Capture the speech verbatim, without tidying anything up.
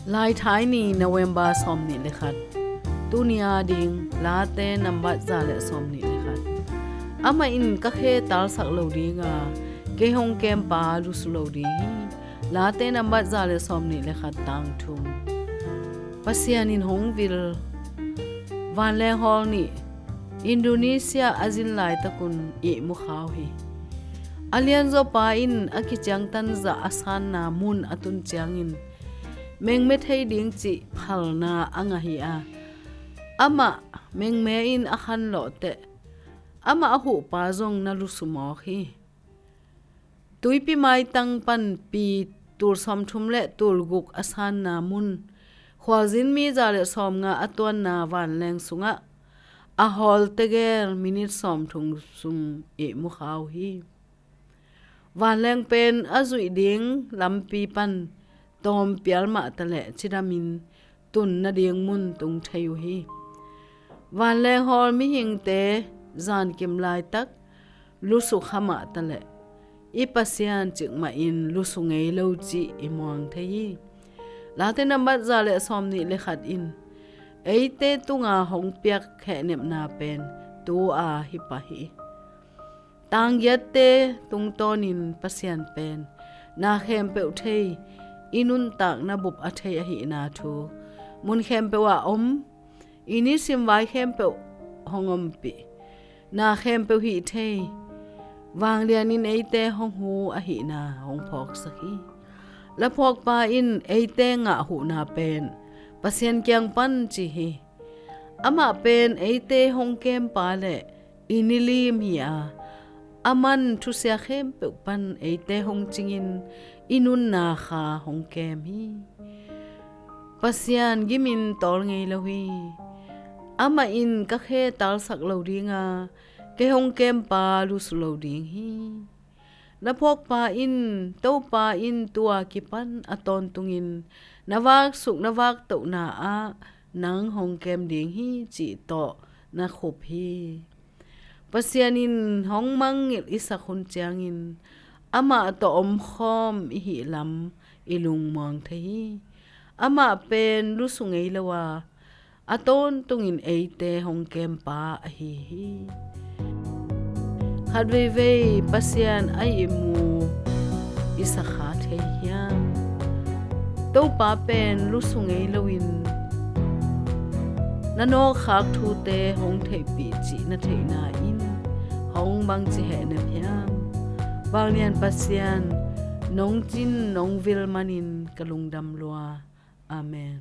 Laithai ni, November sawmnih le khat. Tuni a ding Late nambat za le sawmnih le khat. Amah in ka khe talsak lo ding a, kei hong kempa lusu lo ding hi. Late nambat za le sawmnih le khat, tang thum. Pasian in hong vil. Vanleng hawl nih Indonesia a zin laitakun ihmu kha uh hi. A lianzawpa in a kiciangtan zah a sanna mun a tun ciangin mengme thei ding cih phalna a ngah hi a, amah mengme in a khanlawh teh amah a huhpa zong na lusu mawk hi. Tuipi maitang panpi tul sawmthum le tul guk a sanna mun, khualzin mi za le sawmnga a tuanna vanleng sungah a hawl tegel minit sawmthum sung ihmu kha uh hi. Vanleng pen a zuih ding lampi pan tawmpial mahta le cidamin tun nading mun tung thei uh hi. Vanleng hawl mihingte zankim laitak lusu kha mahta le i Pasian cikmahin lusu ngei lo cih i muang thei hi. Late nambat za le sawmnih le khat in eite tunga hong piak khehnepna pen tu-a hi pah hi. Tanggiatte tungtawnin Pasian pen na khempeuh thei, i nuntakna bup a thei ahihna thu, mun khempeuh ah om, i nisim vai khempeuh hong ompih, na khempeuh hih thei, vanglianin eite hong hu ahihna hong phawksak hi. Laphuakpa in eite ngah huhna pen Pasian kiang pan ci hi. Amah pen eite hong kempa le i nilim hi a, aman thusia khempeuh pan eite hong cingin i nunna kha hong kem hi. Pasian gimin tawl ngei lo hi. Amah in ka khe talsak lo ding a, kei hong kempa lusu lo ding hi. Laphuakpa in, Topa in tua kipan a tawntungin na vaksuk na vaktohna ah nang hong kem ding hi, cih tawh na khup hi. Pasian in hong mangngilh i sak hun ciangin amah tawh omkhawm i hih lam i lungmuang thei hi. Amah pen lusu ngei lo a, a tawntungin eite hong kempa ahi hi. Khatveivei Pasian a ihmu i sakha thei hiam? Topa pen lusu ngei loin na nawkkhak thute hong theihpih cih na theihna in hong bangci hehnep hiam? Vanglian Pasian, nong cin nong vil manin ka lungdam lua. Amen.